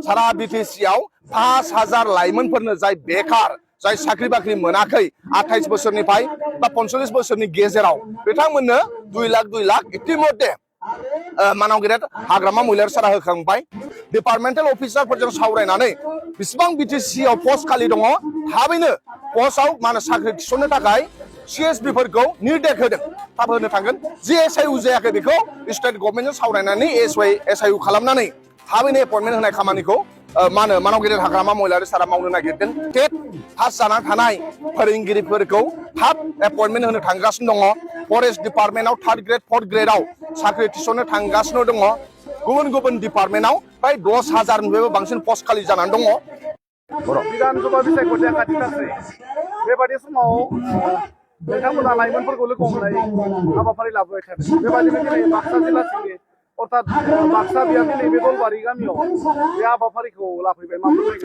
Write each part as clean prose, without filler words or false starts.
सारा बिटिसिआव 5000 लाइमोनफोरनो जाय बेकार जाय साख्रि बाख्रि मोनाखै 28 बोसोरनिफ्राय बा 45 बोसोरनि गेजेराव बिथांमोननो 2 लाख इतिमध्ये मानाव गेदेर हाग्रामा महिलारि सारा होखांबाय डिपार्टमेन्टेल अफिसारफोरजों सावरायनानै बिसिबां बिटिसिआव पस्ट खालि दङ थाबैनो पस्टआव माने साख्रि थिसननो थाखाय CSB फोरखौ निर्देश होदों थाब होनो थांगोन जि SIU जायाखै बेखौ स्टेट गभर्नमेन्टजों सावरायनानै SIU खालामनानै थाबैनो एपइन्टमेन्ट होनाय खामानिखौ मानाव गेदेर हाग्रामा महिलारि सारा मावनो नागिरदों टेट पास जाना थानाय फोरोंगिरिफोरखौ थाब एपइन्टमेन्ट होनो थांगासिनो दङ फरेस्ट डिपार्टमेन्टआव 3rd ग्रेड 4th ग्रेडआव साख्रि थिसननो थांगासिनो दङ गुबुन डिपार्टमेन्टआव प्राय 10,000 निफ्रायबो बांसिन पस्ट खालि जानानै दङ विधानसभा बिसायख'थिया खाथिथारसै बेबादि समाव नोंथांमोना लाइमोनफोरखौ लोगो हमनाय हाबाफारि लाबोबाय थादों बेबादिनो दिनै बाक्सा जिल्ला सिंनि अर्थात बाक्सा बियाबनि नैबे दलबारि गामियाव बे हाबाफारिखौ लाफैबाय माबोरै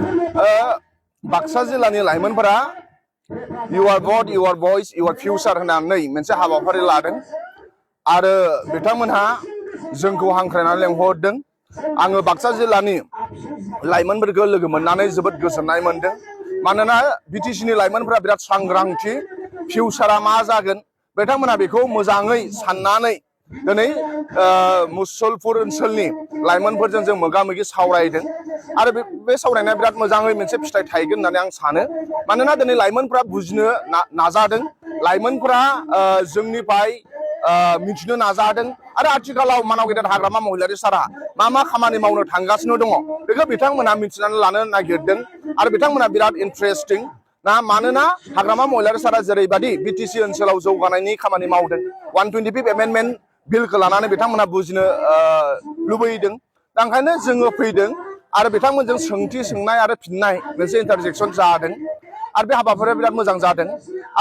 बाक्सा जिल्लानि लाइमोनफोरा युआर भट युआर भइस युआर फिउचार होननानै मोनसे हाबाफारि लादों आरो बिथांमोनहा जोंखौ हांख्रायनानै लेंहरदों आङो बाक्सा जिल्लानि लाइमोनफोरखौ लोगो मोननानै जोबोद गोजोननाय मोनदों मानोना बिटिसिनि लाइमोनफोरा बिराद सांग्रांथि फिउचारा मा जागोन बिथांमोना बेखौ मोजाङै साननानै दिनै मुसलपुर ओनसोलनि लाइमोनफोरजों जों मोगा-मोगि सावरायदों आरो बे सावरायनाया बिराद मोजाङै मोनसे फिथाइ थायगोन होननानै आं सानो मानोना दिनै लाइमोनफोरा बुजिनो नाजादों लाइमोनफोरा जोंनिफ्राय मिथिनो नाजादों आरो आथिखालाव मानाव गेदेर हाग्रामा महिलारि सारा मा खामानि मावनो थांगासिनो दङ बेखौ बिथांमोना मिथिनानै लानो नागिरदों आरो बिथांमोना बिराद इन्ट्रेस्टिं ना मानोना हाग्रामा महिलारि सारा जेरैबादि बिटिसि ओनसोलाव जौगानायनि खामानि मावदों 125 एमेन्डमेन्ट बिलखौ लानानै बिथांमोना बुजिनो लुबैदों दा ओंखायनो जोङो फैदों आरो बिथांमोनजों सोंथि सोंनाय आरो फिननाय मोनसे इन्टारजेक्सन जादों आरो बे हाबाफारिया बिराद मोजां जादों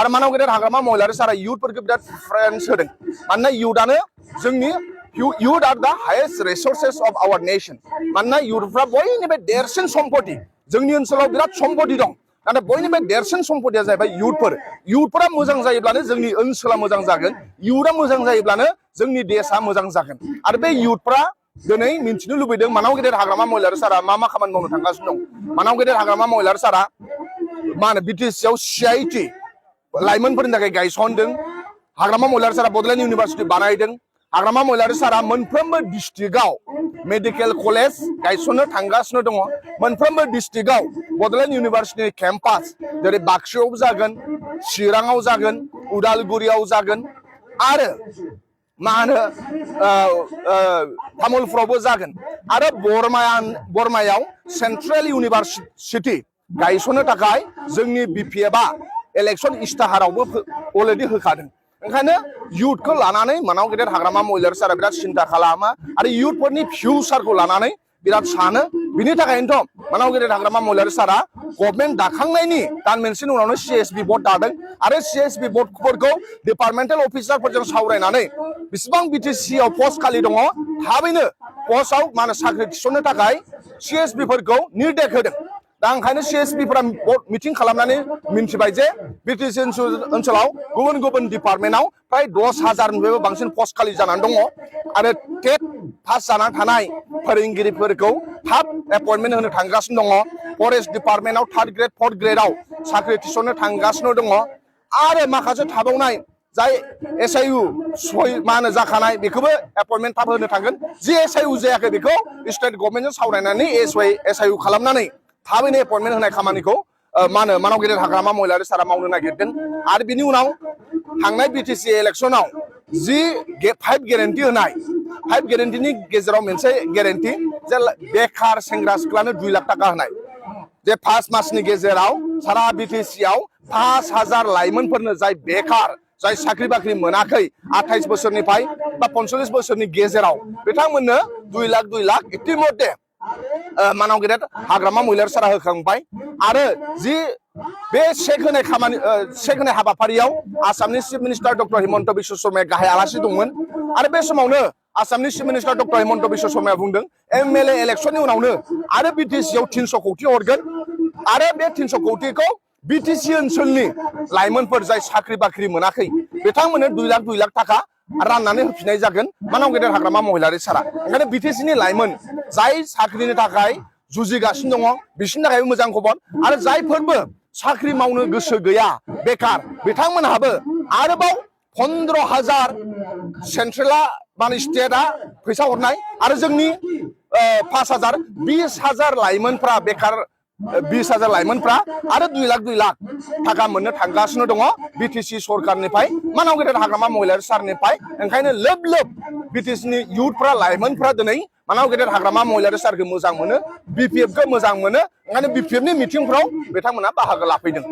आरो मानाव गेदेर हाग्रामा महिलारि सारा युथफोरखौ बिराद प्रेफारेन्स होदों मानोना युथआनो जोंनि youth are the highest resources of our nation मानोना युथफ्रा बयनिफ्राय देरसिन सम्पति जोंनि ओनसोलाव बिराद सम्पति दं नाथाय बयनिफ्राय देरसिन सम्पतिया जाहैबाय युथफोरा मोजां जायोब्लानो जोंनि ओनसोला मोजां जागोन युथआ मोजां जायोब्लानो जोंनि देशा मोजां जागोन आरो बे युथफ्रा दिनै मिथिनो लुबैदों मानाव गेदेर हाग्रामा महिलारि सारा मा खामानि मावनो थांगासिनो दं मानाव गेदेर हाग्रामा महिलारि सारा मा होनो बिटिसिआव CIT लाइमोनफोरनि थाखाय गायसनदों हाग्रामा महिलारि सारा बड'लेण्ड इउनिभारसिटि बानायदों हाग्रामा महिलारि सारा मोनफ्रोमबो डिस्ट्रिक्टआव मेडिकेल कलेज गायसननो थांगासिनो दङ मोनफ्रोमबो डिस्ट्रिक्टआव बड'लेण्ड इउनिभारसिटिनि केम्पास जेरै बाक्सायाव जागोन चिराङाव जागोन उदालगुरियाव जागोन आरो मा होनो तामुलपुरावबो जागोन आरो बरमायाव सेन्ट्रेल इउनिभारसिटि गायसननो थाखाय जोंनि BPFआ इलेक्सन इस्ताहारावबो अलरेडि होखादों ओंखायनो युथखौ लानानै मानाव गेदेर हाग्रामा महिलारि सारा बिराद सिन्था खालामो आरो युथफोरनि फिउचारखौ लानानै बिराद सानो बिनि थाखायनोथ' मानाव गेदेर हाग्रामा महिलारि सारा गभर्नमेन्ट दाखांनायनि दान मोनसेनि उनावनो CSB बर्ड दादों आरो CSB बर्डफोरखौ डिपार्टमेन्टेल अफिसारफोरजों सावरायनानै बिसिबां बिटिसिआव पस्ट खालि दङ थाबैनो पस्टआव माने साख्रि थिसननो थाखाय CSB फोरखौ निर्देश होदों दा ओंखायनो CSB फोरा मिटिं खालामनानै मिन्थिबाय जे बिटिसि ओनसोलाव गुबुन डिपार्टमेन्टआव प्राय 10,000 निफ्रायबो बांसिन पस्ट खालि जानानै दङ आरो टेट पास जाना थानाय फोरोंगिरिफोरखौ थाब एपइन्टमेन्ट होनो थांगासिनो दङ फरेस्ट डिपार्टमेन्टआव 3rd ग्रेड 4th ग्रेडआव साख्रि थिसननो थांगासिनो दङ आरो माखासे थाबावनाय जाय SIU मा होनो जाखानाय बेखौबो एपइन्टमेन्ट थाब होनो थांगोन जि SIU जायाखै बेखौ स्टेट गभर्नमेन्टजों सावरायनानै SIU खालामनानै थाबैनो एपइन्टमेन्ट होनाय खामानिखौ मानाव गेदेर हाग्रामा महिलारि सारा मावनो नागिरदों आरो बिनि उनाव थांनाय बिटिसि इलेक्सनाव जि 5 गेरेन्टि होनाय 5 गेरेन्टिनि गेजेराव मोनसे गेरेन्टि जे बेकार सेंग्रा सिख्लानो 2 लाख थाखा होनाय जे 5 मासनि गेजेराव सारा बिटिसिआव 5000 लाइमोनफोरनो जाय बेकार जाय साख्रि बाख्रि मोनाखै 28 बोसोरनिफ्राय बा 45 बोसोरनि गेजेराव बिथांमोननो 2 लाख इतिमध्ये मानाव गेदेर हाग्रामा महिलारि सारा होखांबाय आरो जि बे चेक होनाय हाबाफारियाव आसामनि chief minister doctor Himanta Biswa शर्माया गाहाय आलासि दंमोन आरो बे समावनो आसामनि chief minister doctor Himanta Biswa शर्माया बुंदों MLA इलेक्सननि उनावनो आरो बिटिसिआव 300 कौटि हरगोन आरो बे 300 कौटिखौ बिटिसि ओनसोलनि लाइमोनफोर जाय साख्रि बाख्रि मोनाखै बिथांमोननो 2 लाख थाखा राननानै होफिननाय जागोन मानाव गेदेर हाग्रामा महिलारि सारा ओंखायनो बिटिसिनि लाइमोन जाय साख्रिनि थाखाय जुजिगासिनो दङ बिसोरनि थाखायबो मोजां खबर आरो जायफोरबो साख्रि मावनो गोसो गैया बेकार बिथांमोनहाबो आरोबाव 15,000 सेन्ट्रेला माने स्टेटआ फैसा हरनाय आरो जोंनि 5,000 20,000 लाइमोनफ्रा बेकार 20,000 लाइमोनफ्रा आरो 2 लाख थाखा मोननो थांगासिनो दङ बिटिसि सरखारनिफ्राय मानाव गेदेर हाग्रामा महिलारि सारनिफ्राय ओंखायनो लोब बिटिसिनि इयुथफ्रा लाइमोनफ्रा दिनै मानाव गेदेर हाग्रामा महिलारि सारखौ मोजां मोनो बिपिएफखौ मोजां मोनो ओंखायनो बिपिएफनि मिटिंफ्राव बिथांमोना बाहागो लाफैदों